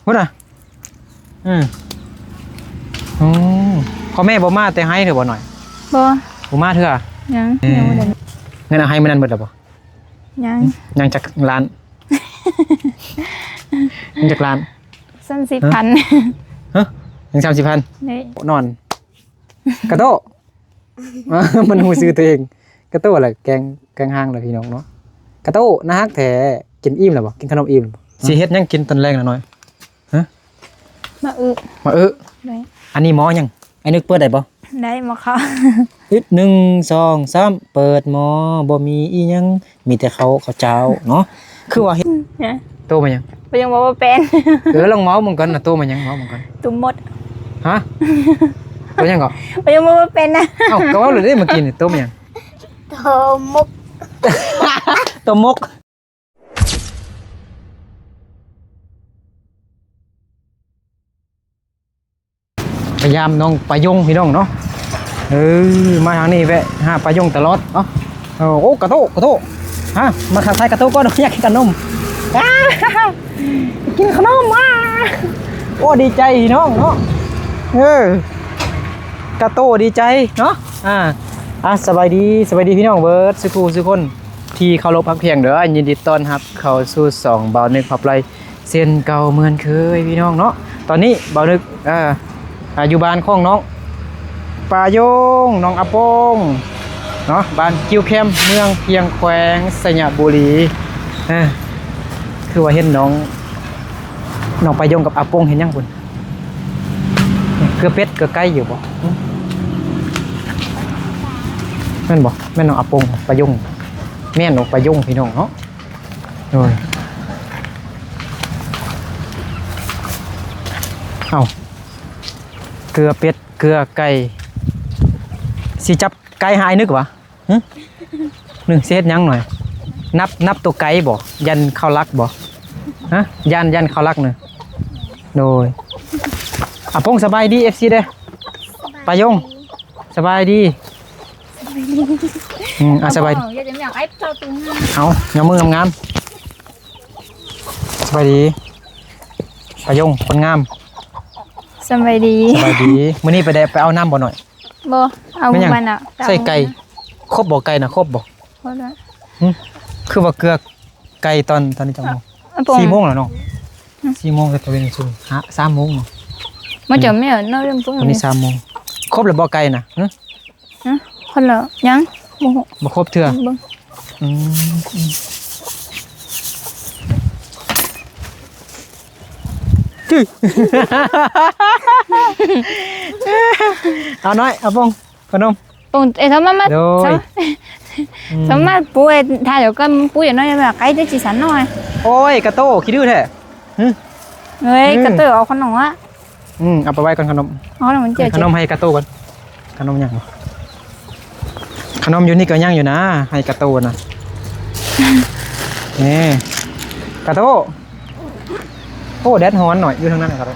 ພຸ້ນນະ. ອືມ ໂອ້ ພໍ່ແມ່ບໍ່ມາແຕ່ໄຮເທື່ອບໍ່ນ້ອຍ? ບໍ່ ບໍ່ມາເທື່ອ. ຍັງ ເອີ ຍັງບໍ່ໄດ້. ເງິນເອົາໄຮມື້ນັ້ນໝົດແລ້ວບໍ່? ຍັງ ຍັງຈັກລ້ານ? ຍັງຈັກລ້ານ? ສາມສິບພັນ. ຮະ? ຍັງສາມສິບພັນ? ນີ້ ນອນ ກະໂຕ ມັນຮູ້ຊື່ຕົວເອງ ກະໂຕລະ ແກງ ແກງຮ່າງລະພີ່ນ້ອງເນາະ. ກະໂຕ ໜ້າຮັກແທ້. ກິນອີ່ມແລ້ວບໍ່? ກິນຂະໜົມອີ່ມແລ້ວບໍ່? ຊິເຮັດຫຍັງກິນຕອນແລງລະນ້ອຍ? ຮະ? ມາອຶ ມາອຶ. ໄດ້. ອັນນີ້ໝໍຫຍັງ? ໄອ້ນຶກເປີດໄດ້ບໍ່? ໄດ້ ໝໍເຂົ້າ. ອຶດ ໜຶ່ງ ສອງ ສາມ ເປີດໝໍ ບໍ່ມີອີ່ຫຍັງ ມີແຕ່ເຂົ້າ ເຂົ້າເຈົ້າເນາະ. ຄືວ່າເຮັດ ຮະ? ໂຕມາຫຍັງ? ປະໂຫຍງເວົ້າບໍ່ເປັນ. ເອີ ລອງເວົ້າເບິ່ງກ່ອນນະ ໂຕມາຫຍັງ? ເວົ້າເບິ່ງກ່ອນ. ໂຕມົດ. ຮະ? ໂຕຫຍັງເກາະ? ປະໂຫຍງເວົ້າບໍ່ເປັນນະ. ເອົ້າ ກໍເວົ້າແລ້ວເດ້ເມື່ອກີ້ນີ້ ໂຕມາຫຍັງ? ໂຕມົກ. ໂຕມົກ. ໄປຢາມນ້ອງປາຍົງພີ່ນ້ອງເນາະ. ເອີ ມາທາງນີ້ແວະຫາປາຍົງຕະຫຼອດເນາະ. ເອີ ໂອ້ ກະໂຕ ກະໂຕ ຮະ ມາທັກທາຍກະໂຕກ່ອນ ຢາກກິນຂະໜົມ ອາ ກິນຂະໜົມ ອາ ໂອ້ ດີໃຈພີ່ນ້ອງເນາະ. ເອີ ກະໂຕດີໃຈເນາະ. ອາ ອາ ສະບາຍດີ ສະບາຍດີພີ່ນ້ອງເບິດສູ່ຜູ້ສູ່ຄົນ ທີ່ເຄົາລົບຮັກພຽງເດີ. ຍິນດີຕ້ອນຮັບເຂົ້າສູ່ຊ່ອງບ່າວນຶກພາໄປ ເຊັ່ນເກົ່າເໝືອນເຄີຍພີ່ນ້ອງເນາະ. ຕອນນີ້ບ່າວນຶກ ເອີ ອາ ຢູ່ບ້ານຂອງນ້ອງປາຍົງ ນ້ອງອາປົງເນາະ ບ້ານກິ້ວແຄມ ເມືອງພຽງ ແຂວງໄຊຍະບູລີ. ເອີ ຄືວ່າເຫັນນ້ອງ ນ້ອງປາຍົງກັບອາປົງເຮັດຫຍັງພຸ້ນ? ເກືອເປັດເກືອໄກ່ຢູ່ບໍ່? ແມ່ນບໍ່? ແມ່ນນ້ອງອາປົງ ປາຍົງ ແມ່ນນ້ອງປາຍົງພີ່ນ້ອງເນາະ. ໂດຍ ເອົ້າ ເກືອເປັດເກືອໄກ່ ຊິຈັບໄກ່ໃຫ້ອ້າຍນຶກຫວາ? ຫຶ ໜຶ່ງ ຊິເຮັດຫຍັງໜ້ອຍ? ນັບ ນັບໂຕໄກ່ບໍ່? ຢ້ານເຂົາລັກບໍ່? ຮະ ຢ້ານ ຢ້ານເຂົາລັກນະ. ໂດຍ ອາປົງ ສະບາຍດີ ເອັຟຊີ ເດ້. ປາຍົງ ສະບາຍດີ. ອືມ ອາ ສະບາຍດີ. ເອົາ ຍອມມືງາມໆ. ສະບາຍດີ ປາຍົງ ຄົນງາມ. ສະບາຍດີ ສະບາຍດີ. ມື້ນີ້ໄປໄດ້ ໄປເອົານ້ຳບໍ່ນ້ອຍ? ບໍ່ ເອົາ ແມ່ນຫຍັງ? ມື້ວານນະ ໃສ່ໄກ່ ຄົບບໍ່? ໄກ່ນະ ຄົບບໍ່? ຄົບແລ້ວ. ຫຶ ຄືວ່າເກືອໄກ່ຕອນ ຕອນນີ້ຈັກໂມງ? ອາປົງ ສີ່ໂມງແລ້ວເນາະ. ຫຶ ສີ່ໂມງ ແຕ່ຕາເວັນສູງ ຫ້າ ສາມໂມງເນາະ. ມາຈອມແມ່ເນາະ ເລື່ອງພວກ ຕອນນີ້ ນີ້ ສາມໂມງ. ຄົບແລ້ວບໍ່ໄກ່ນະ? ຫຶ ຫຶ ຄົບແລ້ວ ຍັງ ບໍ່ ບໍ່ຄົບເທື່ອ. ເບິ່ງ ອືມ ອືມ ເອົານ້ອຍ ເອົາປົງ ຂະໜົມ ປົງ ເອີ ເຂົ້າມາ ມາ ໂດຍ ເຂົ້າມາ ອືມ ສາມາດປູ ເອີ ຖ້າດຽວກໍປູ ຢ່າງໜ້ອຍ ແບບ ໄກ່ໄດ້ຈີສັນໜ້ອຍ. ໂອ້ຍ ກະໂຕ ຂີ້ດື້ແທ້. ຫຶ ເອີຍ ອືມ ກະໂຕ ເອົາຂະໜົມອະ. ອືມ ເອົາໄປໄວ້ກ່ອນ ຂະໜົມ ເອົາຂະໜົມ ເອົາຂະໜົມໃຫ້ກະໂຕກ່ອນ. ຂະໜົມຍັງບໍ່? ຂະໜົມຢູ່ນີ້ກໍຍັງຢູ່ນະ ໃຫ້ກະໂຕນະ. ເອີ ກະໂຕ. ໂອ້ ແດດຮ້ອນໜ້ອຍ ຢູ່ທາງນັ້ນກໍໄດ້.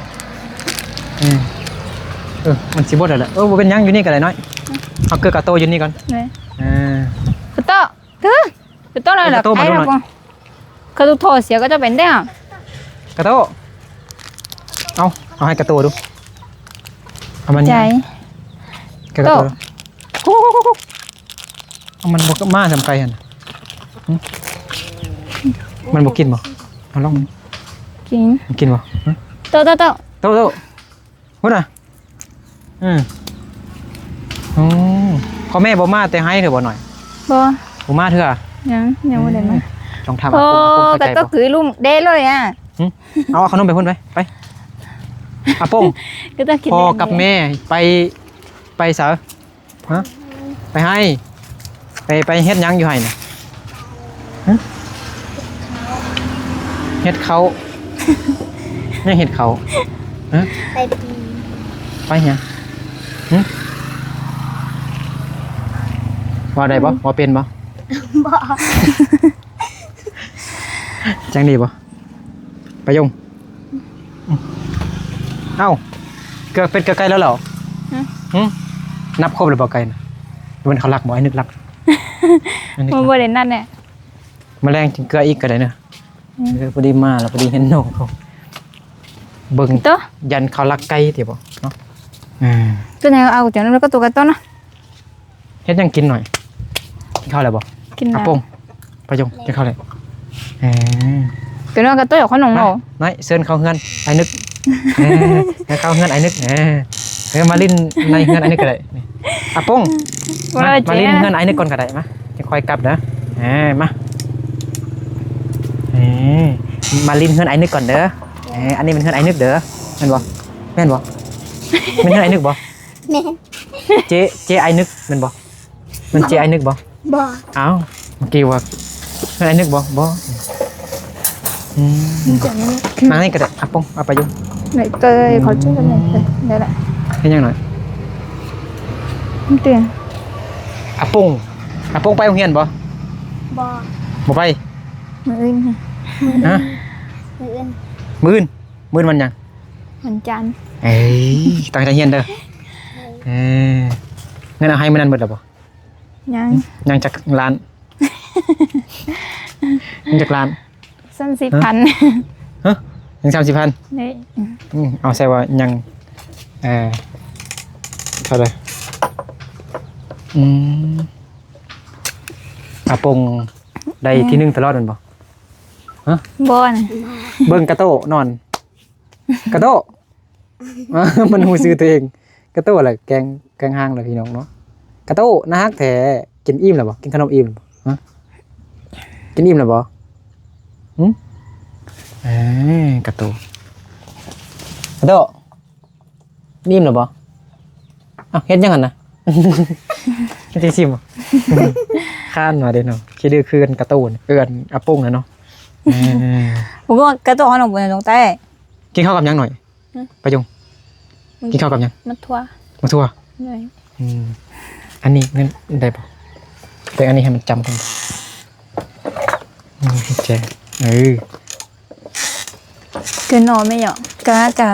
ເອີ ເອີ ມັນຊິເບິດແລ້ວແຫຼະ. ເອີ ບໍ່ເປັນຫຍັງ ຢູ່ນີ້ກໍໄດ້ນ້ອຍ. ເອົາເກືອກະໂຕຢູ່ນີ້ກ່ອນ. ເອີ ກະໂຕ ຖື ກະໂຕ ເອົາກະໂຕມາດູໜ້ອຍ. ກະໂຕ ເຂົາຖືກທໍ່ເສຍ ເຂົາເຈົ້າເປັນແທ້. ກະໂຕ ເອົາ ເອົາໃຫ້ກະໂຕດູ. ເອົາມັນໃຈ ກະໂຕ ໂຕ ເອົາມັນບໍ່ມາສ່ຳໄກ່ຫັ້ນ. ຫຶ ມັນບໍ່ກິນບໍ່? ເອົາລອງ ກິນ ມັນກິນບໍ່? ຫຶ ໂຕ ໂຕ ໂຕ ໂຕ ໂຕ ພຸ້ນນະ. ອືມ ໂອ້ ພໍ່ແມ່ບໍ່ມາແຕ່ໄຮເທື່ອບໍ່ນ້ອຍ? ບໍ່ ບໍ່ມາເທື່ອ. ຍັງ ຍັງບໍ່ໄດ້ມາ. ອືມ ຕ້ອງຖາມອາປົງ ອາປົງເຂົ້າໃຈບໍ່? ກໍຕ້ອງຄືລຸງເດ້ເລີຍອະ. ຫຶ ເອົາ ເອົາຂະໜົມໄປພຸ້ນໄປ ໄປ. ອາປົງ ກໍຕ້ອງຄິດ ພໍ່ກັບແມ່ໄປ ໄປໃສ? ຮະ ໄປໄຮ່ ໄປ ໄປເຮັດຫຍັງຢູ່ໄຮ່ນະ? ຫຶ ເຮັດເຂົ້າ ຍັງເຮັດເຂົ້າ. ຮະ ໄປປີ ໄປຫຍັງ? ຫຶ ເວົ້າໄດ້ບໍ່? ອືມ ເວົ້າເປັນບໍ່? ບໍ່ ຈັ່ງນີ້ບໍ່? ປາຍົງ ເອົ້າ ເກືອເປັດເກືອໄກ່ແລ້ວເຫລອ? ຫຶ ຫຶ ນັບຄົບແລ້ວບໍ່ໄກ່ນະ? ມັນເຂົາລັກບໍ່? ໄອ້ນຶກລັກ ມັນບໍ່ໄດ້ນັດແນ່. ມາແລງຈຶ່ງເກືອອີກກໍໄດ້ເນາະ. ອືມ ເອີ ພໍດີມາແລ້ວ ພໍດີເຫັນນ້ອງເຂົາ. ເບິ່ງ ໂຕ ຢ້ານເຂົາລັກໄກ່ຕິບໍ່ເນາະ. ອ່າ ຕົວໃຫຍ່ເອົາຈັ່ງນັ້ນ ແລ້ວກໍຕົວກະໂຕນະ. ເຮັດຫຍັງກິນໜ້ອຍ? ກິນເຂົ້າແລ້ວບໍ່? ກິນແລ້ວ. ອາປົງ ປະຍົງ ກິນເຂົ້າແລ້ວ. ເອີ ຕົວນ້ອຍກະໂຕ ເອົາຂະໜົມເອົາ. ນ້ອຍ ເຊີນເຂົ້າເຮືອນອ້າຍນຶກ. ເອີ ເຂົ້າເຮືອນອ້າຍນຶກ. ເອີ ເອີ ມາຫຼິ້ນໃນເຮືອນອ້າຍນຶກກໍໄດ້. ອາປົງ ມາຫຼິ້ນເຮືອນອ້າຍນຶກກ່ອນກໍໄດ້. ມາ ຈັ່ງຄ່ອຍກັບເດີ. ເອີ ມາ ເອີ ມາຫຼິ້ນເຮືອນອ້າຍນຶກກ່ອນເດີ. ເອີ ອັນນີ້ແມ່ນເຮືອນອ້າຍນຶກເດີ. ແມ່ນບໍ່? ແມ່ນບໍ່? ແມ່ນເຮືອນອ້າຍນຶກບໍ່? ແມ່ນ. ເຈ້ ເຈ້ອ້າຍນຶກແມ່ນບໍ່? ແມ່ນເຈ້ອ້າຍນຶກບໍ່? ບໍ່. ອ້າວ ເມື່ອກີ້ວ່າເຮືອນອ້າຍນຶກບໍ່? ບໍ່. ອືມ ມັນຈະ ນັ່ງນີ້ກໍໄດ້. ອາປົງ ອາປະຍຸງ ໄດ້ເລີຍ. ອືມ ຂໍຈຸດກັນເລີຍ. ໄດ້ລະ. ເຮັດຫຍັງໜ້ອຍ? ມັນເຕືອນ. ອາປົງ ອາປົງໄປໂຮງຮຽນບໍ່? ບໍ່. ບໍ່ໄປ? ມື້ອື່ນ. ຮະ? ມື້ອື່ນ. ມື້ອື່ນ? ມື້ວັນຫຍັງ? ວັນຈັນ. ເອີຍ ຕັ້ງໃຈຮຽນເດີ. ເອີ ເງິນເອົາໃຫ້ມື້ນັ້ນເບິດແລ້ວບໍ່? ຍັງ. ຍັງຈັກລ້ານ? ຍັງຈັກລ້ານ? ສາມສິບພັນ. ຮະ? ຍັງສາມສິບພັນ? ນີ້. ອືມ ເອົາໃສ່ວ່າຍັງ ເອີ ເທົ່າໃດ? ອືມ ອາປົງໄດ້ທີໜຶ່ງຕະຫຼອດແມ່ນບໍ່? ຮະ? ບໍ່ນະ. ເບິ່ງກະໂຕນອນ. ກະໂຕ ມັນຮູ້ຊື່ຕົວເອງ. ກະໂຕລະແກງ ແກງຮ່າງລະພີ່ນ້ອງເນາະ. ກະໂຕໜ້າຮັກແທ້. ກິນອີ່ມແລ້ວບໍ່? ກິນຂະໜົມອີ່ມແລ້ວບໍ່? ຮະ? ກິນອີ່ມແລ້ວບໍ່? ຫຶ? ເອີ ກະໂຕ ກະໂຕ ອີ່ມແລ້ວບໍ່? ອ້າວ ເຮັດຫຍັງຫັ້ນນະ? ເຮັດຈັ່ງຊີ້ບໍ່? ຄ້ານວ່າເດ້ເນາະ. ຂີ້ດື້ຄືກັນກະໂຕ ເອີ້ນອາປົງນະເນາະ. ເອີ ບໍ່ກໍກະໂຕເຮົານ້ອງບໍ່ໄດ້ລົງໃຕ້. ກິນເຂົ້າກັບຫຍັງໜ້ອຍ? ຫຶ? ປະຍຸງ ກິນເຂົ້າກັບຫຍັງ? ໝາກຖົ່ວ. ໝາກຖົ່ວ? ໂດຍ. ອືມ ອັນນີ້ແມ່ນໄດ້ບໍ່? ແຕ່ງອັນນີ້ໃຫ້ມັນຈຳກັນ. ອືມ ໂອເຄ ເອີ ຄືໜໍ່ແມ່ເຍາະ ກະ ກະ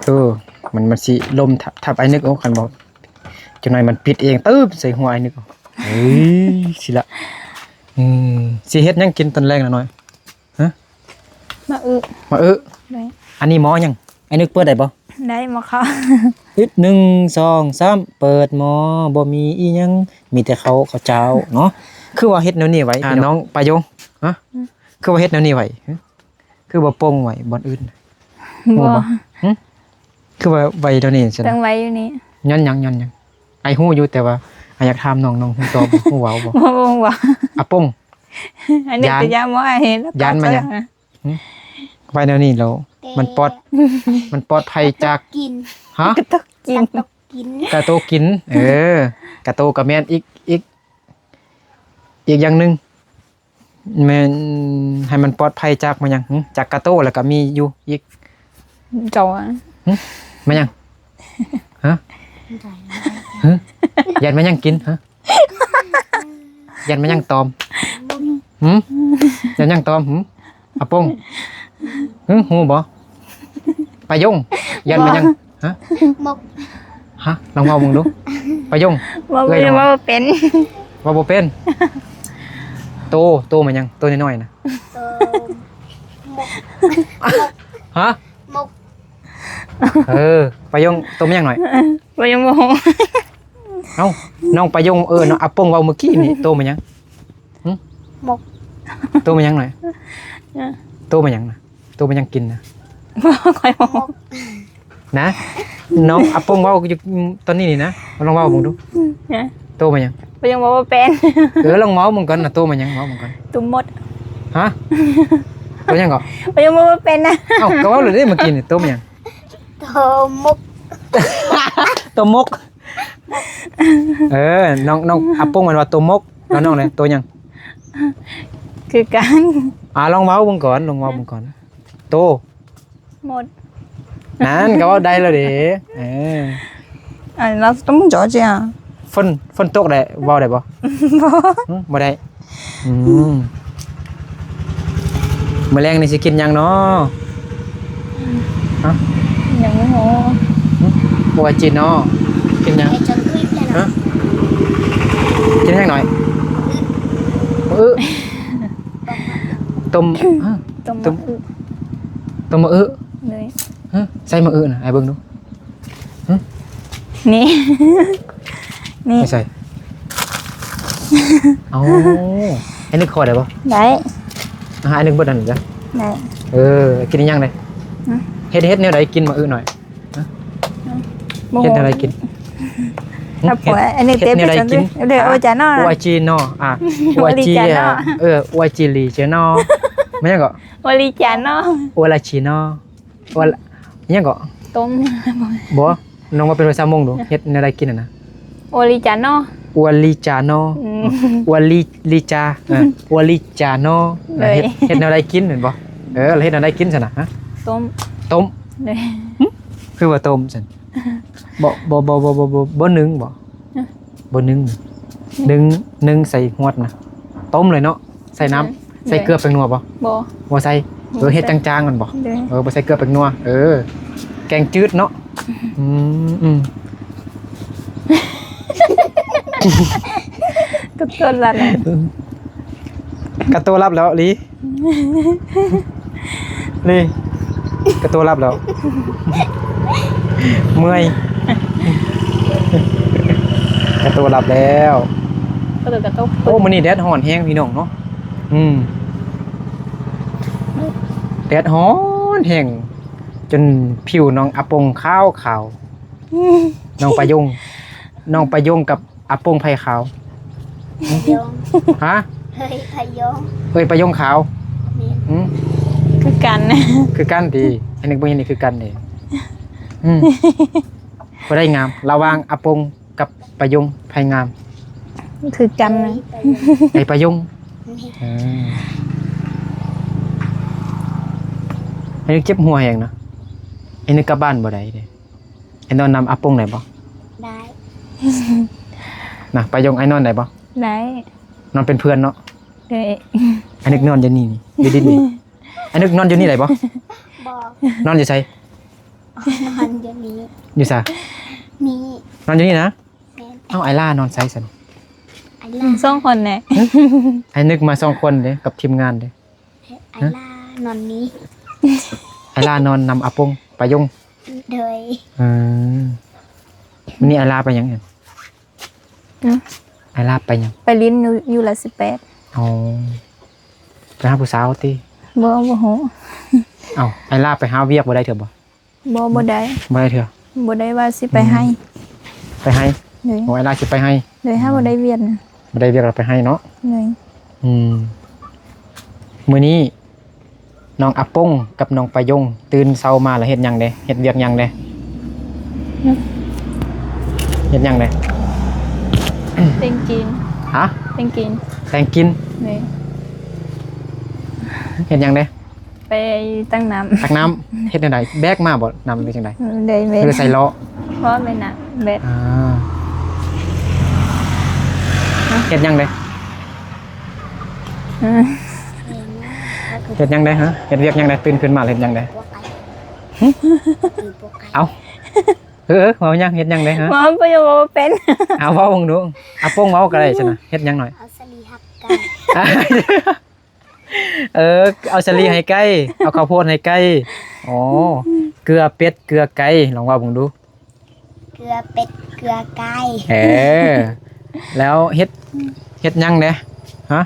ໂອ້ ມັນ ມັນຊິລົມທັບ ທັບອ້າຍນຶກ. ໂອ້ ຄັນບໍ່ ຈັກໜ້ອຍມັນປິດເອງ ຕຶບ ໃສ່ຫົວອ້າຍນຶກ. ເອີຍ ຊິລະ ອືມ ຊິເຮັດຫຍັງກິນຕອນແລງລະນ້ອຍ? ຮະ? ໝາກອຶ. ໝາກອຶ. ໂດຍ. ອັນນີ້ໝໍຫຍັງ? ອ້າຍນຶກເປີດໄດ້ບໍ່? ໄດ້. ໝໍເຂົ້າ. ອຶດ ໜຶ່ງ ສອງ ສາມ ເປີດໝໍ ບໍ່ມີອີ່ຫຍັງ ມີແຕ່ເຂົ້າ ເຂົ້າເຈົ້າເນາະ. ຄືວ່າເຮັດແນວນີ້ໄວ້ ອ່າ ພີ່ນ້ອງ ນ້ອງປາຍົງ? ຮະ? ອືມ ຄືວ່າເຮັດແນວນີ້ໄວ້? ຄືບໍ່ໂປ່ງໄວ້ບ່ອນອື່ນ? ບໍ່. ຫຶ? ຄືວ່າໄວ້ແນວນີ້ຊັ້ນ? ຕ້ອງໄວ້ຢູ່ນີ້. ຍ້ອນຫຍັງ? ຍ້ອນຫຍັງ? ອ້າຍຮູ້ຢູ່ ແຕ່ວ່າອ້າຍຢາກຖາມນ້ອງ ນ້ອງຮູ້ຕອບ ຮູ້ເວົ້າບໍ່? ບໍ່ ບໍ່ຮູ້ເວົ້າ. ອາປົງ ອັນນີ້ ຢ້ານ ຄືຢ້ານບໍ່ ອ້າຍເຫັນ ຢ້ານມາຫຍັງ? ຫຶ? ໄວ້ແນວນີ້ແລ້ວ ແຕ່ ມັນປອດ ມັນປອດໄພຈາກ ກະໂຕກິນ. ຮະ? ກະໂຕກິນ. ກະໂຕກິນ. ເອີ ກະໂຕກໍແມ່ນ. ອີກ ອີກ ອີກຢ່າງໜຶ່ງ ແມ່ນໃຫ້ມັນປອດໄພຈາກມາຫຍັງ? ຫຶ? ຈາກກະໂຕ ແລ້ວກໍມີຢູ່ອີກ ເຈົ້າ ຫຶ? ມາຫຍັງ? ຮະ? ຫຶ? ຢ້ານມາຫຍັງກິນ? ຮະ? ຢ້ານມາຫຍັງຕອມ? ຫຶ? ຢ້ານຫຍັງຕອມ? ຫຶ? ອາປົງ ຫຶ? ຮູ້ບໍ່? ປາຍົງ ຢ້ານມາຫຍັງ? ຮະ? ໝົກ. ຮະ? ລອງເວົ້າເບິ່ງດູ. ປາຍົງ ເວົ້າ ເອື້ອຍ ເວົ້າບໍ່ເປັນ. ເວົ້າບໍ່ເປັນ. ໂຕ ໂຕມາຫຍັງ? ໂຕນ້ອຍໆນະ. ໂຕ ໝົກ. ຮະ? ໝົກ. ເອີ ປາຍົງ ໂຕມາຫຍັງໜ້ອຍ? ປາຍົງບໍ່ຮູ້. ເອົ້າ ນ້ອງປາຍົງ ເອີ ນ້ອງອາປົງເວົ້າມື້ກີ້ນີ້ ໂຕມາຫຍັງ? ຫຶ? ໝົກ. ໂຕມາຫຍັງໜ້ອຍ? ໂຕມາຫຍັງນະ? ໂຕມາຫຍັງກິນນະ? ຂ້ອຍບໍ່ຮູ້ນະ. ນ້ອງອາປົງເວົ້າຢູ່ຕອນນີ້ນີ້ນະ ລອງເວົ້າເບິ່ງດູ. ໂຕມາຫຍັງ? ປາຍົງເວົ້າບໍ່ເປັນ. ເອີ ລອງເວົ້າເບິ່ງກ່ອນນະ ໂຕມາຫຍັງ? ເວົ້າເບິ່ງກ່ອນ. ໂຕໝົດ. ຮະ? ໂຕຫຍັງເກາະ? ປາຍົງເວົ້າບໍ່ເປັນນະ. ເອົ້າ ກໍເວົ້າໂລດເດ້ ເມື່ອກີ້ນີ້ ໂຕມາຫຍັງ? ໂຕໝົກ. ໂຕໝົກ. ເອີ ນ້ອງ ນ້ອງອາປົງແມ່ນວ່າໂຕໝົກ ແລ້ວນ້ອງແຫຼະ ໂຕຫຍັງ? ຄືກັນ. ອາ ລອງເວົ້າເບິ່ງກ່ອນ ລອງເວົ້າເບິ່ງກ່ອນ. ໂຕໝົດ. ນັ້ນ ກໍເວົ້າໄດ້ແລ້ວເດ້. ເອີ ອ່າ ລາວຕ້ອງຈອດເຈຍ. ຝົນ ຝົນຕົກແຫຼະ ເວົ້າໄດ້ບໍ່? ບໍ່. ຫຶ? ບໍ່ໄດ້. ອືມ ມື້ແລງນີ້ຊິກິນຫຍັງເນາະ? ຮະ? ຍັງບໍ່ຮູ້. ຫຶ? ບໍ່ວ່າຈີນເນາະ. ກິນຫຍັງ? ຮະ? ກິນຫຍັງໜ້ອຍ? ອື ຕົ້ມ ຮະ? ຕົ້ມ ຕົ້ມ ໝາກອຶ ຕົ້ມໝາກອຶ ໂດຍ ຮະ ໃສ່ໝາກອຶນະ ໃຫ້ເບິ່ງດູ ຮະ ນີ້ ນີ້ ໃສ່ ເອົາ ໃຫ້ນຶກຂໍໄດ້ບໍ່? ໄດ້ ອ່າ ໃຫ້ນຶກເບິດອັນນີ້ເດີ ໄດ້ ເອີ ກິນອີ່ຫຍັງເດ້? ຮະ ເຮັດ ເຮັດແນວໃດກິນໝາກອຶໜ້ອຍ? ຮະ ບໍ່ຮູ້ ເຮັດແນວໃດກິນ? ຖ້າຜົວ ເຮັດ ອັນນີ້ເຕັມ ເຮັດແນວໃດກິນ? ເດີ ອາ ໂອຈານໍ ໂອອາຈີນໍ ອາ ໂອອາຈີ ໂອອາຈີ ເອີ ໂອອາຈີລີເຈນໍ ແມ່ນຫຍັງເກາະ? ໂອລີຈານໍ ໂອລາຈີນໍ ໂອລາ ອີຫຍັງເກາະ? ຕົ້ມ ບໍ່ ນ້ອງເວົ້າເປັນພາສາມົ້ງດູ ເຮັດແນວໃດກິນຫັ້ນນະ? ໂອລິຈານໍ ໂອລິຈານໍ ອືມ ໂອລິ ລິຈາ ເອີ ໂອລິຈານໍ ໂດຍ ເຮັດ ເຮັດແນວໃດກິນແມ່ນບໍ່? ເອີ ແລ້ວເຮັດແນວໃດກິນຊັ້ນນະ? ຮະ ຕົ້ມ ຕົ້ມ ໂດຍ ຫຶ ຄືວ່າຕົ້ມຊັ້ນ? ບໍ່ ບໍ່ ບໍ່ ບໍ່ ບໍ່ ບໍ່ ບໍ່ໜຶ້ງບໍ່? ຮະ ບໍ່ໜຶ້ງ ໜຶ້ງ ໜຶ້ງໃສ່ຫວດນະ ຕົ້ມເລີຍເນາະ ໃສ່ນ້ຳ ໂດຍ ໃສ່ເກືອແປ້ງນົວບໍ່? ບໍ່ ບໍ່ໃສ່ ບໍ່ ເອີ ເຮັດ ໃສ່ ຈາງໆ ມັນບໍ່? ໂດຍ ເອີ ບໍ່ໃສ່ເກືອແປ້ງນົວ ເອີ ແກງຈືດເນາະ ອືມ ອືມ ກະໂຕລັບແລ້ວ ກະໂຕລັບແລ້ວລີ ນີ້ ກະໂຕລັບແລ້ວ ເມື່ອຍ ກະໂຕລັບແລ້ວ ກະໂຕ ກະໂຕ ໂອ້ ມື້ນີ້ແດດຮ້ອນແຮງພີ່ນ້ອງເນາະ ອືມ ແດດຮ້ອນແຮງ ຈົນຜິວນ້ອງອາປົງຂາວໆ ນ້ອງປາຍົງ ນ້ອງປາຍົງກັບ ອາປົງໃຜຂາວ? ປາຍົງ ຮະ? ເອີຍ ປາຍົງ ເອີຍ ປາຍົງຂາວ ແມ່ນ ຫຶ ຄືກັນ ຄືກັນຕິ ອັນນີ້ບໍ່ເຫັນນີ້ຄືກັນເດ້ ອືມ ຜູ້ໃດງາມ ລະຫວ່າງອາປົງກັບປາຍົງ ໃຜງາມ? ຄືກັນ ເອີຍ ປາຍົງ ເອີຍ ປາຍົງ ແມ່ນ ເອີ ອັນນີ້ເຈັບຫົວແຮງນະ ອັນນີ້ກັບບ້ານບໍ່ໄດ້ເດ້. ໄອ້ນອນນຳອາປົງໄດ້ບໍ່? ໄດ້ ນະ ປາຍົງ ໄອ້ນອນໄດ້ບໍ່? ໄດ້ ນອນເປັນເພື່ອນເນາະ ໄດ້ ໄອ້ນຶກນອນຢູ່ນີ້ນີ້ ຢູ່ດິນນີ້ ໄອ້ນຶກນອນຢູ່ນີ້ໄດ້ບໍ່? ບໍ່ ນອນຢູ່ໃສ? ນອນຢູ່ນີ້ ຢູ່ໃສ? ນີ້ ນອນຢູ່ນີ້ນະ ແມ່ນ ເອົ້າ ໄອ້ລານອນໃສຊັ້ນ? ໄອ້ລາ ສອງຄົນແຫຼະ ຫຶ ໄອ້ນຶກມາສອງຄົນເດ້ ກັບທີມງານເດ້. ໄອ້ລານອນນີ້ ໄອ້ລານອນນຳອາປົງ ປາຍົງ ໂດຍ ເອີ ມື້ນີ້ໄອ້ລາໄປຫຍັງ? ຫຶ ໄອ້ລາໄປຫຍັງ? ໄປຫຼິ້ນຢູ່ ຢູ່ລາສິບແປດ ອໍ ໄປຫາຜູ້ສາວຕິ? ບໍ່ ບໍ່ຮູ້ ເອົ້າ ໄອ້ລາໄປຫາວຽກບໍ່ໄດ້ເທື່ອບໍ່? ບໍ່ ບໍ່ໄດ້ ບໍ່ໄດ້ເທື່ອ ບໍ່ໄດ້ວ່າຊິໄປໄຮ່ ອືມ ໄປໄຮ່ ໂດຍ ໂອ້ ໄອ້ລາຊິໄປໄຮ່ ໂດຍ ຫາບໍ່ໄດ້ວຽກ ບໍ່ໄດ້ວຽກລະໄປໄຮ່ເນາະ ໂດຍ ອືມ ມື້ນີ້ນ້ອງອາປົງກັບນ້ອງປາຍົງຕື່ນເຊົ້າມາລະເຮັດຫຍັງເດ? ເຮັດວຽກຫຍັງເດ? ຫຶ ເຮັດຫຍັງເດ? ແຕ່ງກິນ ຮະ? ແຕ່ງກິນ ແຕ່ງກິນ ໂດຍ ເຮັດຫຍັງເດ? ໄປຕັກນ້ຳ ຕັກນ້ຳ ເຮັດແນວໃດ? ແບກມາບໍ່? ນ້ຳ ຫຼືຈັ່ງໃດ? ໂດຍ ແບກ ຫຼືໃສ່ລໍ້? ບໍ່ແມ່ນນະ ແບກ ອ່າ ເຮັດຫຍັງເດ? ເຮັດຫຍັງເດ? ຮະ ເຮັດວຽກຫຍັງເດ? ຕື່ນຂຶ້ນມາເຮັດຫຍັງເດ? ຫຶ ເອົ້າ ເອີ ເວົ້າຫຍັງ? ເຮັດຫຍັງເດ? ຮະ ເວົ້າບໍ່ ເວົ້າບໍ່ເປັນ ເອົາ ເວົ້າເບິ່ງດູ ອາປົງເວົ້າກໍໄດ້ຊັ້ນນະ ເຮັດຫຍັງໜ້ອຍ? ເອົາສາລີຮັບໄກ່ ເອີ ເອົາສາລີໃຫ້ໄກ່ ເອົາເຂົ້າໂພດໃຫ້ໄກ່ ອໍ ເກືອເປັດເກືອໄກ່ ລອງເວົ້າເບິ່ງດູ ເກືອເປັດເກືອໄກ່ ເອີ ແລ້ວເຮັດ ເຮັດຫຍັງແດ່? ຮະ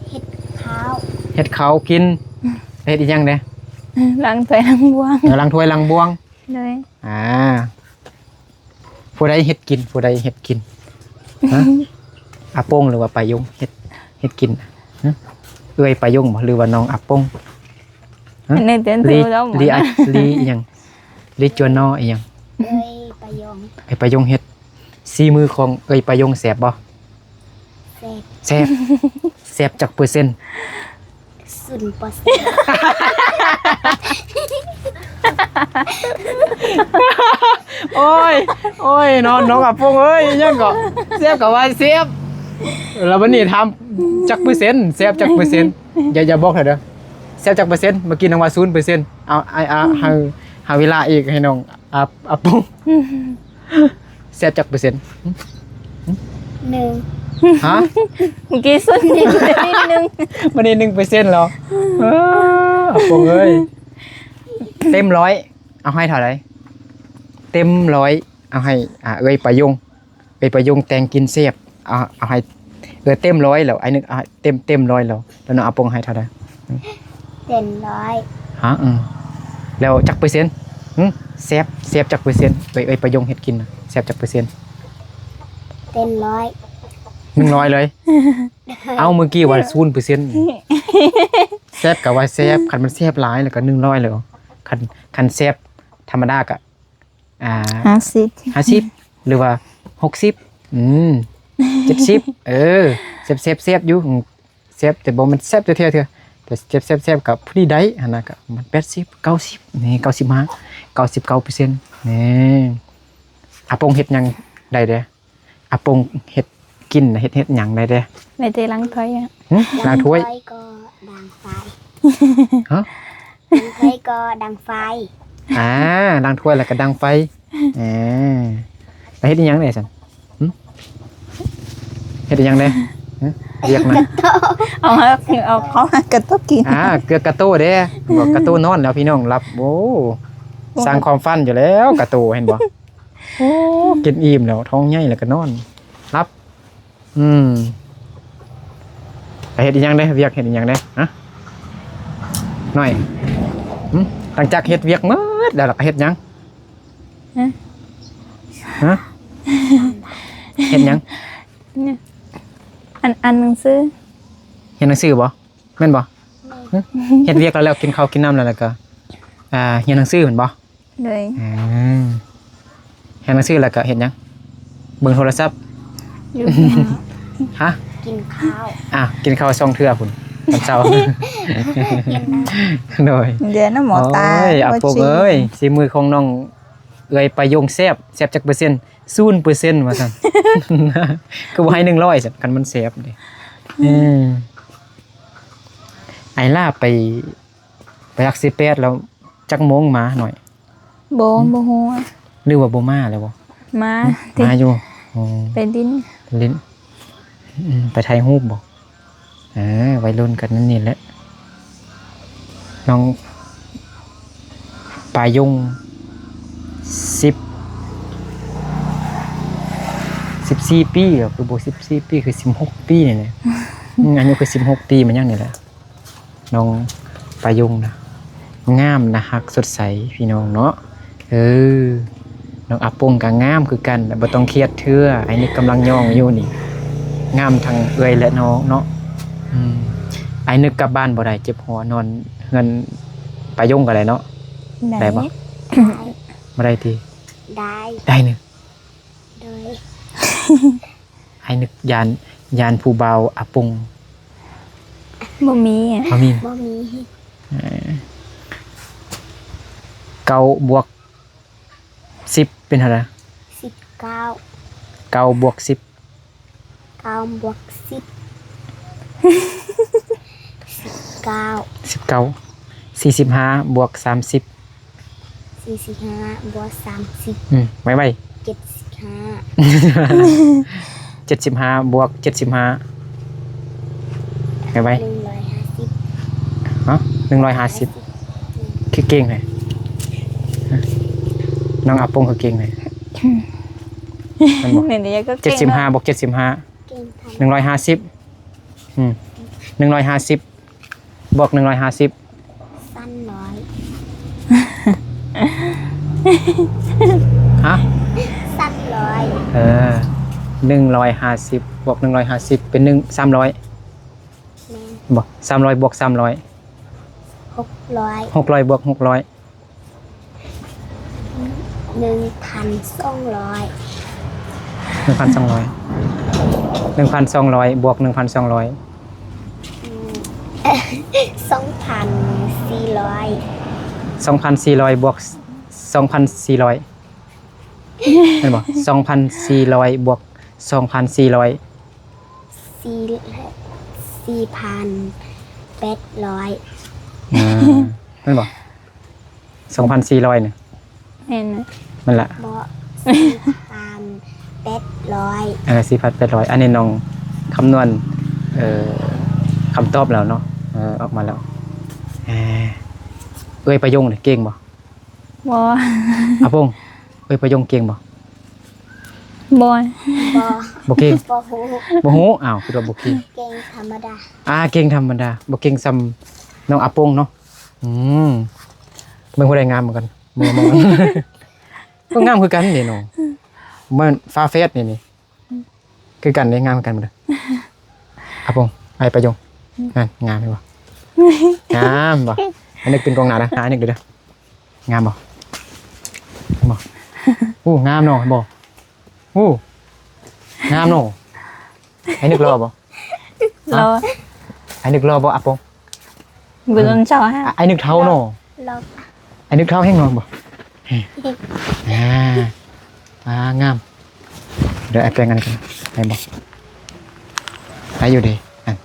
ເຮັດເຂົ້າ ເຮັດເຂົ້າກິນ ເຮັດອີ່ຫຍັງແດ່? ລ້າງຖ້ວຍລ້າງບ່ວງ ເອີ ລ້າງຖ້ວຍລ້າງບ່ວງ ໂດຍ ອ່າ ຜູ້ໃດເຮັດກິນ? ຜູ້ໃດເຮັດກິນ? ຮະ ອາປົງ ຫຼືວ່າປາຍົງເຮັດ ເຮັດກິນ? ຮະ ເອື້ອຍປາຍົງບໍ່ ຫຼືວ່ານ້ອງອາປົງ? ຮະ ອັນນີ້ເຕັ້ນ ລີ ເວົ້າ ລີ ອາ ລີອີ່ຫຍັງ? ລີຈົວນໍອີ່ຫຍັງ? ເອື້ອຍປາຍົງ ເອື້ອຍປາຍົງເຮັດ ສີມືຂອງເອື້ອຍປາຍົງແຊບບໍ່? ແຊບ ແຊບ ແຊບຈັກເປີເຊັນ? ສູນເປີເຊັນ ໂອ້ຍ ໂອ້ຍ ນ້ອງ ນ້ອງອາປົງເອີຍ ອີ່ຫຍັງເກາະ ແຊບກໍວ່າແຊບ ແລ້ວບັດນີ້ຖາມຈັກເປີເຊັນ ແຊບຈັກເປີເຊັນ? ຢ່າ ຢ່າບອກເທື່ອເດີ ແຊບຈັກເປີເຊັນ? ເມື່ອກີ້ນ້ອງວ່າສູນເປີເຊັນ ເອົາ ໃຫ້ ໃຫ້ເວລາອີກ ໃຫ້ນ້ອງ ອາ ອາປົງ ແຊບຈັກເປີເຊັນ? ໜຶ່ງ ຮະ? ເມື່ອກີ້ສຸດນີ້ໜຶ່ງ ບັດນີ້ໜຶ່ງເປີເຊັນແລ້ວ ເອີ ປົງເອີຍ ເຕັມຮ້ອຍ ເອົາໃຫ້ເທົ່າໃດ? ເຕັມຮ້ອຍ ເອົາໃຫ້ ອ່າ ເອື້ອຍປາຍົງ ເອື້ອຍປາຍົງແຕ່ງກິນແຊບ ເອົາ ເອົາໃຫ້ ເອີ ເຕັມຮ້ອຍແລ້ວ ອ້າຍນຶກ ເອົາໃຫ້ເຕັມ ເຕັມຮ້ອຍແລ້ວ ແລ້ວນ້ອງອາປົງໃຫ້ເທົ່າໃດ? ເຕັມຮ້ອຍ ຮະ? ເອີ ແລ້ວຈັກເປີເຊັນ? ຫຶ? ແຊບ ແຊບຈັກເປີເຊັນ? ເອື້ອຍ ເອື້ອຍປາຍົງເຮັດກິນນະ ແຊບຈັກເປີເຊັນ? ເຕັມຮ້ອຍ ໜຶ່ງຮ້ອຍເລີຍ? ເອົ້າ ມື້ກີ້ວ່າສູນເປີເຊັນ ແຊບກໍວ່າແຊບ ຄັນມັນແຊບຫຼາຍແລ້ວກໍໜຶ່ງຮ້ອຍແລ້ວ ຄັນ ຄັນແຊບທຳມະດາກໍ ອ່າ ຫ້າສິບ ຫ້າສິບ ຫຼືວ່າຫົກສິບ ອືມ ເຈັດສິບ ເອີ ແຊບໆ ແຊບຢູ່ ອືມ ແຊບ ແຕ່ບໍ່ແມ່ນແຊບແທ້ໆ ເທື່ອ ແຕ່ແຊບໆ ແຊບກໍພໍດີໄດ້ຫັ້ນນະ ກໍປະມານແປດສິບ ເກົ້າສິບ ນີ້ ເກົ້າສິບຫ້າ ເກົ້າສິບເກົ້າເປີເຊັນ ນີ້ ອາປົງເຮັດຫຍັງໄດ້ເດ້? ອາປົງເຮັດກິນ ເຮັດ ເຮັດຫຍັງໄດ້ເດ້? ໄດ້ແຕ່ລ້າງຖ້ວຍອະ ຫຶ? ລ້າງຖ້ວຍ ລ້າງຖ້ວຍກໍດັງໄຟ ຮະ? ລ້າງຖ້ວຍກໍດັງໄຟ ອ່າ ລ້າງຖ້ວຍແລ້ວກໍດັງໄຟ ເອີ ແລ້ວເຮັດອີ່ຫຍັງແດ່ຊັ້ນ? ຫຶ? ເຮັດອີ່ຫຍັງແດ່? ຫຶ? ວຽກນະ ເອົາ ເອົາເຂົ້າມາກະໂຕະກິນ ອ່າ ເກືອກະໂຕະເດ້ ບອກກະໂຕະນອນແລ້ວພີ່ນ້ອງ ຫຼັບ ໂອ້ ສ້າງຄວາມຝັນຢູ່ແລ້ວ ກະໂຕະ ເຫັນບໍ່? ໂອ້ ກິນອີ່ມແລ້ວ ທ້ອງໃຫຍ່ແລ້ວກໍນອນ ຫຼັບ ອືມ ໄປເຮັດອີ່ຫຍັງເດ້? ວຽກເຮັດອີ່ຫຍັງເດ້? ຮະ? ນ້ອຍ ຫຶ? ຫຼັງຈາກເຮັດວຽກໝົດແລ້ວ ແລ້ວກໍເຮັດຫຍັງ? ຮະ? ຮະ? ເຮັດຫຍັງ? ອ່ານ ອ່ານໜັງສື ຮຽນໜັງສືບໍ່? ແມ່ນບໍ່? ແມ່ນ ຫຶ? ເຮັດວຽກແລ້ວ ແລ້ວກິນເຂົ້າກິນນ້ຳແລ້ວ ແລ້ວກໍ ອ່າ ຮຽນໜັງສືແມ່ນບໍ່? ໂດຍ ອືມ ຮຽນໜັງສືແລ້ວກໍເຮັດຫຍັງ? ເບິ່ງໂທລະສັບ ຢູ່ ຮະ? ກິນເຂົ້າ ອ່າ ກິນເຂົ້າສອງເທື່ອພຸ້ນ ຕອນເຊົ້າ ກິນນ້ຳ ໂດຍ ເດີນນຳໝໍຕາ ໂອ້ຍ ອາປົງເອີຍ ສີມືຂອງນ້ອງເອື້ອຍປາຍົງແຊບ ແຊບຈັກເປີເຊັນ? ສູນເປີເຊັນ ວ່າຊັ້ນ ຄືບໍ່ໃຫ້ໜຶ່ງຮ້ອຍຊັ້ນ ຄັນມັນແຊບເດ້ ອືມ ອືມ ໄອລາໄປ ໄປຫຼັກສິບແປດແລ້ວຈັກໂມງມາໜ້ອຍ? ບໍ່ ຫຶ? ບໍ່ຮູ້ອະ ຫຼືວ່າບໍ່ມາແລ້ວບໍ່? ມາ ຫຶ? ມາຢູ່ ອໍ ໄປຫຼິ້ນ ຫຼິ້ນ ອືມ ໄປຖ່າຍຮູບບໍ່? ເອີ ໄວລຸ້ນກໍແນວນີ້ແຫຼະ ນ້ອງປາຍົງ ສິບ ສິບສີ່ປີ ຄືບໍ່ສິບສີ່ປີ ຄືສິບຫົກປີນີ້ແຫຼະ ອືມ ອາຍຸຄືສິບຫົກປີ ມັນຫຍັງນີ້ແຫຼະ ນ້ອງປາຍົງນະ ງາມ ໜ້າຮັກ ສົດໃສ ພີ່ນ້ອງເນາະ ເອີ ນ້ອງອາປົງກໍງາມຄືກັນ ບໍ່ຕ້ອງຄຽດເທື່ອ ອ້າຍນຶກກຳລັງຍ້ອງຢູ່ນີ້ ງາມທັງເອື້ອຍ ແລະ ນ້ອງເນາະ ອືມ ອ້າຍນຶກກັບບ້ານບໍ່ໄດ້ ເຈັບຫົວ ນອນເຮືອນປາຍົງກໍໄດ້ເນາະ ໄດ້ ໄດ້ບໍ່? ໄດ້ ບໍ່ໄດ້ຕິ? ໄດ້ ໄດ້ນີ້ ໂດຍ ອ້າຍນຶກຢ້ານ ຢ້ານຜູ້ບ່າວອາປົງ ບໍ່ມີອະ ບໍ່ມີ ບໍ່ມີ ເອີ ເກົ້າບວກສິບເປັນເທົ່າໃດ? ສິບເກົ້າ ເກົ້າບວກສິບ ເກົ້າບວກສິບ ສິບເກົ້າ ສິບເກົ້າ ສີ່ສິບຫ້າບວກສາມສິບ ສີ່ສິບຫ້າບວກສາມສິບ ອືມ ໄວໆ ເຈັດສິບຫ້າ ເຈັດສິບຫ້າບວກເຈັດສິບຫ້າ ໄວໆ ໜຶ່ງຮ້ອຍຫ້າສິບ ຮະ? ໜຶ່ງຮ້ອຍຫ້າສິບ ຄືເກັ່ງແທ້ ນ້ອງອາປົງຄືເກັ່ງແທ້ ແມ່ນບໍ່? ເຈັດສິບຫ້າບວກເຈັດສິບຫ້າ ເກັ່ງທັນ ໜຶ່ງຮ້ອຍຫ້າສິບ ອືມ ໜຶ່ງຮ້ອຍຫ້າສິບ ບວກໜຶ່ງຮ້ອຍຫ້າສິບ ສາມຮ້ອຍ ຮະ? ສາມຮ້ອຍ ເອີ ໜຶ່ງຮ້ອຍຫ້າສິບບວກໜຶ່ງຮ້ອຍຫ້າສິບ ເປັນໜຶ່ງ ສາມຮ້ອຍ ແມ່ນ ບໍ່ ສາມຮ້ອຍບວກສາມຮ້ອຍ ຫົກຮ້ອຍ ຫົກຮ້ອຍບວກຫົກຮ້ອຍ ໜຶ່ງພັນສອງຮ້ອຍ ໜຶ່ງພັນສອງຮ້ອຍ ໜຶ່ງພັນສອງຮ້ອຍບວກໜຶ່ງພັນສອງຮ້ອຍ ອືມ ສອງພັນສີ່ຮ້ອຍ ສອງພັນສີ່ຮ້ອຍບວກສອງພັນສີ່ຮ້ອຍ ແມ່ນບໍ່? ສອງພັນສີ່ຮ້ອຍບວກສອງພັນສີ່ຮ້ອຍ ສີ່ ສີ່ພັນແປດຮ້ອຍ ອືມ ແມ່ນບໍ່? ສອງພັນສີ່ຮ້ອຍນີ້ ແມ່ນນະ ນັ້ນລະ ບໍ່ ສີ່ພັນແປດຮ້ອຍ ເອີ ສີ່ພັນແປດຮ້ອຍ ອັນນີ້ນ້ອງຄຳນວນ ເອີ ຄຳຕອບແລ້ວເນາະ ເອີ ອອກມາແລ້ວ ເອີ ເອື້ອຍປາຍົງນີ້ເກັ່ງບໍ່? ບໍ່. ອາປົງ, ເອື້ອຍປາຍົງເກັ່ງບໍ່? ບໍ່. ບໍ່. ບໍ່ເກັ່ງ? ບໍ່ຮູ້. ບໍ່ຮູ້? ອ້າວ ຄິດວ່າບໍ່ເກັ່ງ. ເກັ່ງທຳມະດາ. ອ່າ ເກັ່ງທຳມະດາ, ບໍ່ເກັ່ງສ່ຳນ້ອງອາປົງເນາະ. ອືມ ເບິ່ງຜູ້ໃດງາມກວ່າກັນ. ເບິ່ງ ເບິ່ງ ກໍງາມຄືກັນເດ້ນ້ອງ. ມັນຝາແຝດນີ້ ນີ້ ອືມ ຄືກັນເດ້, ງາມຄືກັນໝົດເດ້. ອາປົງ, ອ້າຍປາຍົງ. ອືມ ນັ້ນ ງາມເຫັນບໍ່? ງາມບໍ່? ອັນນີ້ເປັນກອງໜ້ານະ, ອ່າ ອັນນີ້ເດີ. ງາມບໍ່? ງາມບໍ່? ໂອ້ ງາມເນາະ, ເຫັນບໍ່? ໂອ້ ງາມເນາະ. ອ້າຍນຶກຫຼໍ່ບໍ່? ຫຼໍ່. ອ້າຍນຶກຫຼໍ່ບໍ່ ອາປົງ? ບໍ່ສົນໃຈ. ອ້າຍນຶກເຖົ້າເນາະ. ຫຼໍ່. ອ້າຍນຶກເຖົ້າແຮງເນາະ ບໍ່? ອ່າ ອ່າ ງາມ. ດຽວອ້າຍແປງອັນນີ້ກ່ອນ ໄດ້ບໍ່? ໄດ້ຢູ່ເດ. ອັນ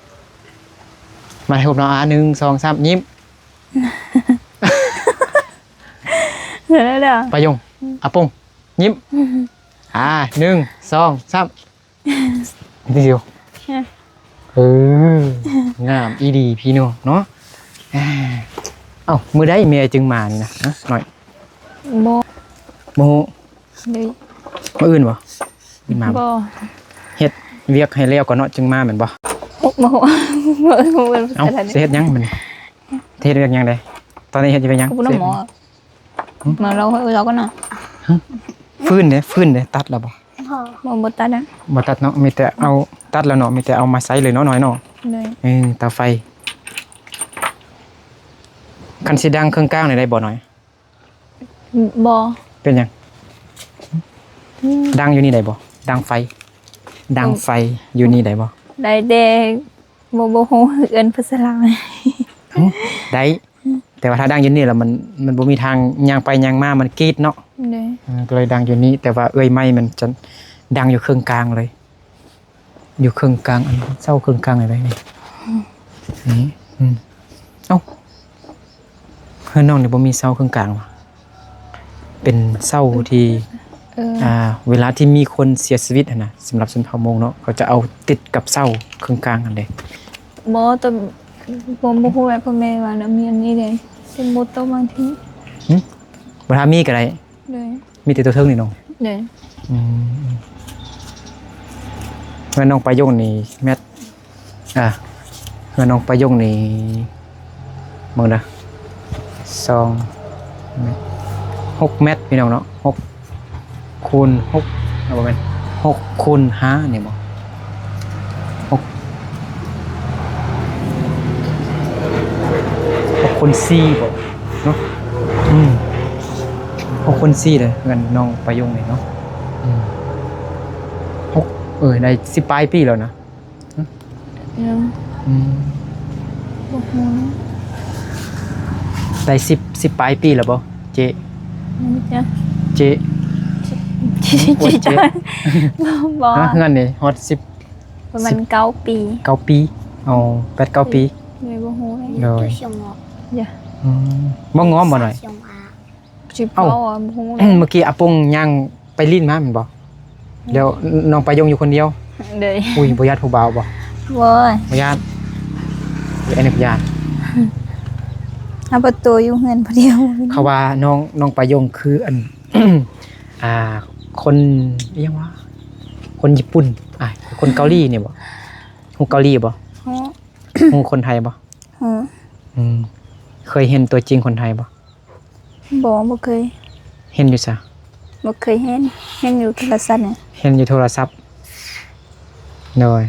ມາໃຫ້ຮູບເນາະ. ອ່າ ໜຶ່ງ ສອງ ສາມ ຍິ້ມ. ເດີ ປາຍົງ ອາປົງ ຍິ້ມ. ອ່າ ໜຶ່ງ ສອງ ສາມ. ນີ້ຊິ ເອີ ງາມອີ່ຫຼີພີ່ນ້ອງເນາະ. ເອົ້າ ມື້ໃດແມ່ຈຶ່ງມານີ້ນະ ຮະ ນ້ອຍ? ບໍ່ ບໍ່ຮູ້. ໂດຍ ມື້ອື່ນບໍ່? ມາບໍ່ ບໍ່ ເຮັດວຽກໃຫ້ແລ້ວກ່ອນເນາະ ຈຶ່ງມາແມ່ນບໍ່? ບໍ່ ບໍ່ ບໍ່ ບໍ່ ເອົ້າ ຊິເຮັດຫຍັງມື້ນີ້? ເຮັດວຽກຫຍັງໃດ? ຕອນນີ້ເຮັດວຽກຫຍັງ? ມາເລົ່າໃຫ້ເອື້ອຍລາວກ່ອນນະ. ຟືນເດ ຟືນເດ ຕັດແລ້ວບໍ່? ບໍ່ ບໍ່ຕັດນະ ບໍ່ຕັດເນາະ. ມີແຕ່ເອົາ ຕັດແລ້ວເນາະ ມີແຕ່ເອົາມາໃສ່ເລີຍເນາະ ນ້ອຍເນາະ. ໂດຍ ເອີ ເຕົາໄຟ. ຄັນຊິດັງເຄື່ອງກາງນີ້ໄດ້ບໍ່ ນ້ອຍ? ບໍ່. ເປັນຫຍັງ? ອືມ ດັງຢູ່ນີ້ໄດ້ບໍ່? ດັງໄຟ ດັງໄຟຢູ່ນີ້ໄດ້ບໍ່? ໄດ້ແຕ່ ບໍ່ ບໍ່ຮູ້ເອີ້ນພາສາລາວ. ຫຶ ໄດ້ ແຕ່ວ່າຖ້າດັງຢູ່ນີ້ລະ ມັນ ມັນບໍ່ມີທາງຍ່າງໄປຍ່າງມາ ມັນກຣີດເນາະ. ໂດຍ ເອີ ກໍເລີຍດັງຢູ່ນີ້ ແຕ່ວ່າເອື້ອຍໄມ້ມັນຈະດັງຢູ່ເຄິ່ງກາງເລີຍ ຢູ່ເຄິ່ງກາງ ອັນເສົາເຄິ່ງກາງໄດ້ນີ້. ອືມ ນີ້ ອືມ ເອົ້າ ເຮືອນນ້ອງນີ້ບໍ່ມີເສົາເຄິ່ງກາງຫວາ? ເປັນເສົາທີ່ ເອີ ອ່າ ເວລາທີ່ມີຄົນເສຍຊີວິດຫັ້ນນະ ສຳລັບຊົນເຜົ່າມົ້ງເນາະ ເຂົາຈະເອົາຕິດກັບເສົາເຄິ່ງກາງຫັ້ນເດ້. ບໍ່ ແຕ່ບໍ່ ບໍ່ຮູ້ວ່າພໍ່ແມ່ວ່ານະ ມີອັນນີ້ເດ້ ແຕ່ບໍ່ຕ້ອງບາງທີ. ຫຶ ບໍ່ຖ້າມີກໍໄດ້. ໂດຍ ມີແຕ່ຕົວເທິງນີ້ເນາະ. ໂດຍ ອືມ ແມ່ນນ້ອງປາຍົງນີ້ແມັດ ອ່າ ເຮືອນນ້ອງປາຍົງນີ້ ເບິ່ງເດີ ສອງ ຫົກແມັດ ພີ່ນ້ອງເນາະ. ຫົກ ຄູນຫົກ ເອົາ ບໍ່ແມ່ນ ຫົກຄູນຫ້ານີ້ບໍ່? ຫົກ ຫົກຄູນສີ່ບໍ່ເນາະ? ອືມ ຫົກຄູນສີ່ເດີ ເຮືອນນ້ອງປາຍົງນີ້ເນາະ. ອືມ ຫົກ ເອີ ໄດ້ສິບປາຍປີແລ້ວນະ. ຫຶ ຍັງ ອືມ ບໍ່ຮູ້ນະ ໄດ້ສິບ ສິບປາຍປີແລ້ວບໍ່ ເຈ້? ຍັງຈ້ະ ເຈ້ ເຈ້ ບໍ່ ບໍ່ ຮະ ເຮືອນນີ້ຮອດສິບ ປະມານສິບເກົ້າປີ ເກົ້າປີ. ເອົາ ແປດເກົ້າປີ ໂດຍ ບໍ່ຮູ້ເລີຍ. ໂດຍ ອືມ ບໍ່ງອມບໍ່ ນ້ອຍ? ເອົ້າ ບໍ່ຮູ້ເລີຍ ເມື່ອກີ້ອາປົງຍ່າງໄປຫຼິ້ນມາແມ່ນບໍ່? ແລ້ວນ້ອງປາຍົງຢູ່ຄົນດຽວ? ໂດຍ ອຸ້ຍ ບໍ່ຢ້ານຜູ້ບ່າວບໍ່? ໂອ້ຍ ບໍ່ຢ້ານ. ອັນນີ້ບໍ່ຢ້ານ ເອົາປະຕູຢູ່ເຮືອນຜູ້ດຽວ. ເຂົາວ່ານ້ອງ ນ້ອງປາຍົງຄືອັນ ອ່າ ຄົນ ອີ່ຫຍັງວະ ຄົນຍີ່ປຸ່ນ ອ່າ ຄົນເກົາຫຼີນີ້ບໍ່? ຮູ້ເກົາຫຼີບໍ່? ຮູ້. ຮູ້ຄົນໄທບໍ່? ຮູ້. ອືມ ເຄີຍເຫັນຕົວຈິງຄົນໄທບໍ່? ບໍ່ ບໍ່ເຄີຍ. ເຫັນຢູ່ໃສ? ບໍ່ເຄີຍເຫັນ ເຫັນຢູ່ໂທລະສັບນີ້. ເຫັນຢູ່ໂທລະສັບ. ໂດຍ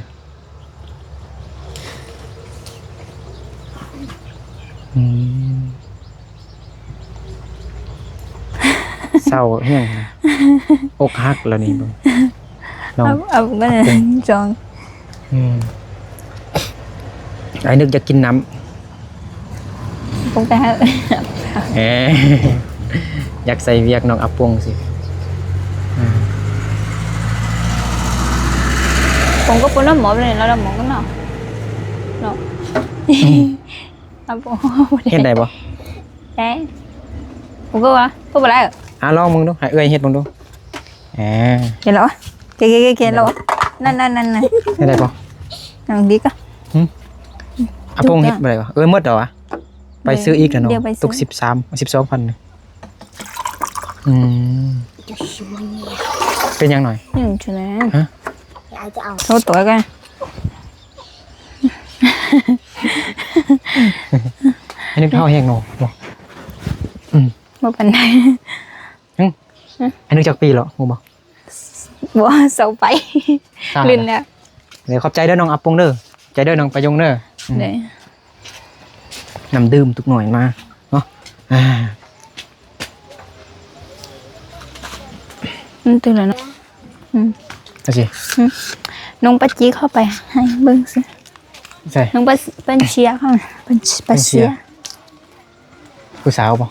ອືມ ເສົ້າອີ່ຫຍັງນະ? ອົກຫັກແລ້ວນີ້ເບິ່ງ. ນ້ອງ ເອົາ ເອົາ ເອົາ ເປັນ ຈອງ. ອືມ ອ້າຍນຶກຢາກກິນນ້ຳ ປົງໄປໃຫ້ ເອີ ຢາກໃສ່ວຽກນ້ອງອາປົງຊິ. ອືມ ປົງກໍປົງນ້ຳໝໍໄປເລີຍ ແລ້ວນ້ຳໝໍກໍເນາະ ເນາະ. ອືມ ອາປົງ ເຮັດໄດ້ບໍ່? ໄດ້. ປົງກໍວ່າ ປົງບໍ່ໄດ້. ອ່າ ລອງເບິ່ງດູ ໃຫ້ເອື້ອຍເຮັດເບິ່ງດູ. ເອີ ເຫັນແລ້ວວະ ເກ ເກ ເກ ເຫັນແລ້ວວະ ນັ້ນໆໆໆ ເຮັດໄດ້ບໍ່? ນັ່ງດີກະ ຫຶ ອາປົງເຮັດບໍ່ໄດ້ວະ ເອີ ໝົດແລ້ວວະ. ໄປຊື້ອີກແລ້ວເນາະ. ດຽວໄປຊື້ ຕົກສິບສາມ ສິບສອງພັນນີ້. ອືມ ເປັນຫຍັງໜ້ອຍ? ຫຍັງຈັ່ງໃດ? ຮະ? ໂທດຕົວະ ອັນນີ້ເຮົາແຮງເນາະ. ບໍ່ ອືມ ບໍ່ປານໃດ. ຫຶ ຫື ອາຍຸຈັກປີແລ້ວ ຮູ້ບໍ່? ບໍ່ ເຊົາໄປ ລືມແລ້ວ. ເດີ ຂອບໃຈເດີນ້ອງອາປົງເດີ ໃຈເດີນ້ອງປາຍົງເດີ. ອືມ ເດີ ນ້ຳດື່ມຕຸກໜ້ອຍມາເນາະ. ອາ ມັນຕື່ນແລ້ວເນາະ. ອືມ ເອົາຊິ ອືມ ນ້ອງປາຈີເຂົ້າໄປໃຫ້ເບິ່ງຊິ. ໃສ່ ນ້ອງປາ ປາເຊຍເຂົ້າ ປາ ປາເຊຍ ຜູ້ສາວບໍ່?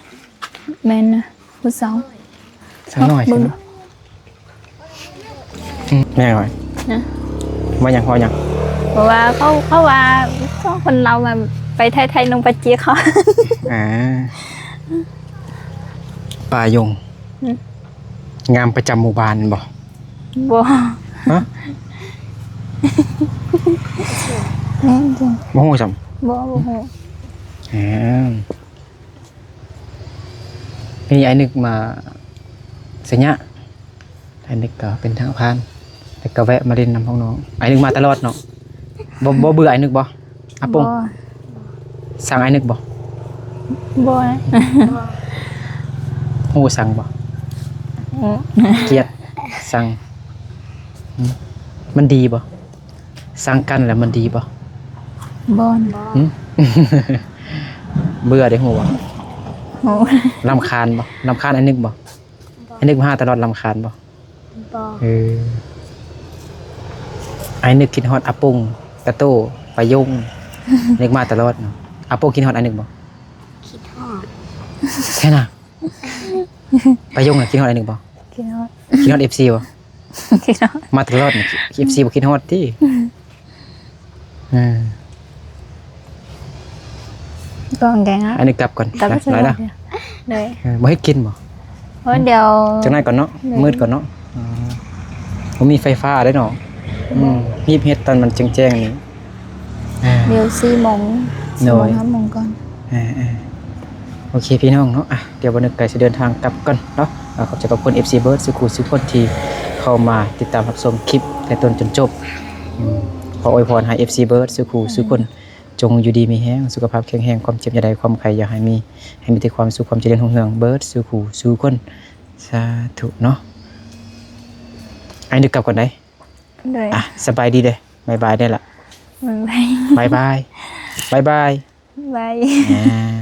ແມ່ນນະ ຜູ້ສາວ ສາວນ້ອຍ. ເບິ່ງ ຊິເນາະ. ອືມ ແມ່ນຫວາ? ນະ ວ່າຫຍັງ? ເວົ້າຫຍັງ? ເພາະວ່າເຂົາ ເຂົາວ່າສອງຄົນລາວມາໄປໄທ ໄທ ນ້ອງປາຈີເຂົາ. ອ່າ ປາຍົງ ອືມ ງາມປະຈຳໝູ່ບ້ານບໍ່? ບໍ່ ຮະ? ແມ່ນ ບໍ່ຮູ້ຊ້ຳ. ບໍ່ ບໍ່ຮູ້. ອ່າ ນີ້ອ້າຍນຶກມາໄຊຍະ ອ້າຍນຶກກໍເປັນທະນາຄານ ແລ້ວກໍແວະມາຫຼິ້ນນຳພວກນ້ອງ. ອ້າຍນຶກມາຕະຫຼອດເນາະ. ບໍ່ ບໍ່ເບື່ອອ້າຍນຶກບໍ່? ອາປົງ ບໍ່ ສັງອ້າຍນຶກບໍ່? ບໍ່ນະ. ຮູ້ສັງບໍ່? ຮູ້ ກຽດສັງ. ອືມ ມັນດີບໍ່? ສັງກັນແລ້ວມັນດີບໍ່? ບໍ່ນະ. ຫຶ ເບື່ອໄດ້ຮູ້ບໍ່? ຮູ້. ລຳຄານບໍ່? ລຳຄານອ້າຍນຶກບໍ່? ບໍ່. ອ້າຍນຶກມາຫາຕະຫຼອດ ລຳຄານບໍ່? ບໍ່. ເອີ ອ້າຍນຶກຄິດຮອດອາປົງ ຕາໂຕ້ ປາຍົງ ນຶກມາຕະຫຼອດເນາະ. ອາປົງຄິດຮອດອ້າຍນຶກບໍ່? ຄິດຮອດ. ແທ້ນະ? ປາຍົງນະ ຄິດຮອດອ້າຍນຶກບໍ່? ຄິດຮອດ. ຄິດຮອດເອັຟຊີບໍ່? ມາຕະຫຼອດນີ້ ເອັຟຊີບໍ່ຄິດຮອດຕິ? ອືມ ກໍແກງອະ ອັນນີ້ກັບກ່ອນ ກັບໄປ ໄປ ໄປ ໄປ. ເດີ ເອີ ບໍ່ເຮັດກິນບໍ່? ໂອ້ ດຽວ ຈັກໜ້ອຍກ່ອນເນາະ ເດີ ມືດກ່ອນເນາະ. ອໍ ບໍ່ມີໄຟຟ້າເດ້ເນາະ. ອືມ ຮີບເຮັດຕອນມັນແຈ້ງໆນີ້. ອ່າ ດຽວສີ່ໂມງ ໂດຍ ສີ່ໂມງ ຫ້າໂມງກ່ອນ. ເອີໆ ໂອເຄພີ່ນ້ອງເນາະ. ອ່ະ ດຽວບ່າວນຶກກໍຊິເດີນທາງກັບກ່ອນເນາະ. ອ່າ ຂອບໃຈຂອບຄຸນເອັຟຊີເບິດສູ່ຄູ່ສູ່ຄົນທີ່ເຂົ້າມາຕິດຕາມຮັບຊົມຄລິບແຕ່ຕົ້ນຈົນຈົບ. ອືມ ຂໍອວຍພອນໃຫ້ເອັຟຊີເບິດສູ່ຄູ່ສູ່ຄົນ ອືມ ຈົ່ງຢູ່ດີມີແຮງ ສຸຂະພາບແຂງແຮງ ຄວາມເຈັບຢ່າໄດ້ ຄວາມໄຂ້ຢ່າໃຫ້ມີ ໃຫ້ມີແຕ່ຄວາມສຸກ ຄວາມຈະເລີນຮຸ່ງເຮືອງເບິດສູ່ຄູ່ສູ່ຄົນ. ສາທຸເນາະ. ອ້າຍນຶກກັບກ່ອນເດ້. ໂດຍ ອ່ະ ສະບາຍດີເດ້. ບາຍບາຍໄດ້ລະ. ບາຍບາຍ ບາຍບາຍ ບາຍບາຍ ບາຍ. ອ່າ